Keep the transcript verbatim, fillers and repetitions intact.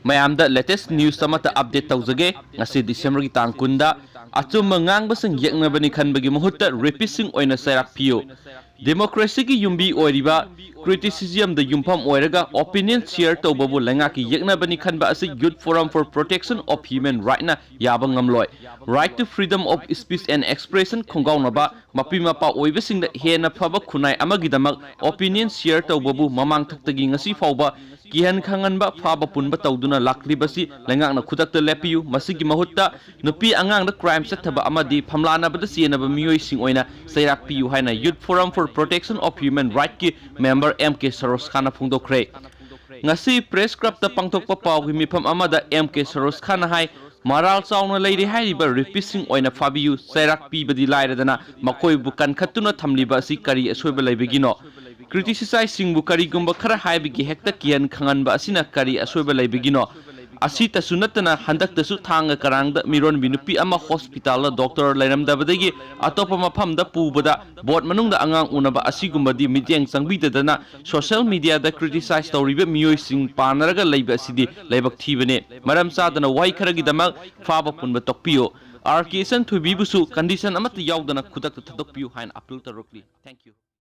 ꯃꯌꯥꯝꯗ latest news ꯑꯃꯠꯇ update ꯇꯧꯖꯒꯦ꯫ ꯉꯁꯤ Decemberꯒꯤ ꯇꯥꯡ ꯀꯨꯟꯗ ꯑꯆꯨꯝꯕ ꯉꯥꯡꯕꯁꯤꯡ ꯌꯦꯛꯅꯕꯅꯤ ꯈꯟꯕꯒꯤ ꯃꯍꯨꯠꯇ rapistꯁꯤꯡ ꯑꯣꯏꯅ ꯆꯩꯔꯥꯛ ꯄꯤꯌꯨ꯫ Democracyꯒꯤ ꯌꯨꯝꯕꯤ ꯑꯣꯏꯔꯤꯕ criticismꯗ ꯌꯨꯝꯐꯝ ꯑꯣꯏꯔꯒ opinion share ꯇꯧꯕꯕꯨ ꯂꯩꯉꯥꯛꯀꯤ ꯌꯦꯛꯅꯕꯅꯤ ꯈꯟꯕ ꯑꯁꯤ Youth Forum for Protection of Human Rightꯅ ꯌꯥꯕ ꯉꯝꯂꯣꯏ꯫ Right to freedom of speech and expression ꯈꯣꯡꯒꯥꯎꯅꯕ ꯃꯄꯤ ꯃꯄꯥ ꯑꯣꯏꯕꯁꯤꯡꯗ ꯍꯦꯟꯅ ꯐꯕ ꯈꯨꯟꯅꯥꯏ ꯑꯃꯒꯤꯗꯃꯛ opinion share ꯇꯧꯕꯕꯨ ꯃꯃꯥꯡ ꯊꯛꯇꯒꯤ ꯉꯁꯤ ꯐꯥꯎꯕ ꯀꯤꯍꯟ ꯈꯪꯍꯟꯕ, ꯐꯥꯕ ꯄꯨꯟꯕ ꯇꯧꯗꯨꯅ ꯂꯥꯛꯂꯤꯕꯁꯤ ꯂꯩꯉꯥꯛꯅ ꯈꯨꯗꯛꯇ ꯂꯦꯞꯄꯤꯌꯨ꯫ ꯃꯁꯤꯒꯤ ꯃꯍꯨꯠꯇ ꯅꯨꯄꯤ ꯑꯉꯥꯡꯗ crime ꯆꯠꯊꯕ ꯑꯃꯗꯤ ꯐꯝꯂꯥꯅꯕꯗ ꯆꯦꯟꯅꯕ ꯃꯤꯑꯣꯏꯁꯤꯡ ꯑꯣꯏꯅ ꯆꯩꯔꯥꯛ ꯄꯤꯌꯨ ꯍꯥꯏꯅ Youth Forum for Protection of Human Rightꯀꯤ member M K Saroj ꯈꯥꯟꯅ ꯐꯣꯡꯗꯣꯛꯈ꯭ꯔꯦ꯫ ꯉꯁꯤ Press Clubꯇ ꯄꯥꯡꯊꯣꯛꯄ ꯄꯥꯎꯒꯤ ꯃꯤꯐꯝ ꯑꯃꯗ M K ꯁꯔꯣꯖ ꯈꯥꯟꯅ ꯍꯥꯏ, ꯃꯔꯥꯜ ꯆꯥꯎꯅ ꯂꯩꯔꯤ ꯍꯥꯏꯔꯤꯕ rapistꯁꯤꯡ ꯑꯣꯏꯅ ꯐꯥꯕꯤꯌꯨ꯫ ꯆꯩꯔꯥꯛ ꯄꯤꯕꯗꯤ ꯂꯥꯏꯔꯗꯅ ꯃꯈꯣꯏꯕꯨ ꯀꯟꯈꯠꯇꯨꯅ ꯊꯝꯂꯤꯕ ꯑꯁꯤ ꯀꯔꯤ ꯑꯁꯣꯏꯕ ꯂꯩꯕꯒꯤꯅꯣ? Criticizeꯁꯤꯡꯕꯨ ꯀꯔꯤꯒꯨꯝꯕ ꯈꯔ ꯍꯥꯏꯕꯒꯤ ꯍꯦꯛꯇ ꯀꯤꯍꯟ ꯈꯪꯍꯟꯕ ꯑꯁꯤꯅ ꯀꯔꯤ ꯑꯁꯣꯏꯕ ꯂꯩꯕꯒꯤꯅꯣ? ꯑꯁꯤꯇꯁꯨ ꯅꯠꯇꯅ ꯍꯟꯗꯛꯇꯁꯨ ꯊꯥꯡꯒ ꯀꯔꯥꯡꯗ ꯃꯤꯔꯣꯟꯕꯤ ꯅꯨꯄꯤ ꯑꯃ hospitalꯗ doctor ꯂꯩꯔꯝꯗꯕꯗꯒꯤ ꯑꯇꯣꯞꯄ ꯃꯐꯝꯗ ꯄꯨꯕꯗ boat ꯃꯅꯨꯡꯗ ꯑꯉꯥꯡ ꯎꯅꯕ ꯑꯁꯤꯒꯨꯝꯕꯗꯤ ꯃꯤꯠꯌꯦꯡ ꯆꯪꯕꯤꯗꯗꯅ social mediaꯗ criticize ꯇꯧꯔꯤꯕ ꯃꯤꯑꯣꯏꯁꯤꯡ ꯄꯥꯟꯅꯔꯒ ꯂꯩꯕ ꯑꯁꯤꯗꯤ ꯂꯥꯏꯕꯛ ꯊꯤꯕꯅꯤ꯫ ꯃꯔꯝ ꯆꯥꯗꯅ ꯋꯥꯍꯩ ꯈꯔꯒꯤꯗꯃꯛ ꯐꯥꯕ ꯄꯨꯟꯕ ꯇꯣꯛꯄꯤꯌꯨ꯫ R K ꯁꯟꯊꯣꯏꯕꯤꯕꯨꯁꯨ condition ꯑꯃꯠꯇ ꯌꯥꯎꯗꯅ ꯈꯨꯗꯛꯇ ꯊꯥꯗꯣꯛꯄꯤꯌꯨ ꯍꯥꯏꯅ appeal ꯇꯧꯔꯛꯂꯤ꯫ Thank you꯫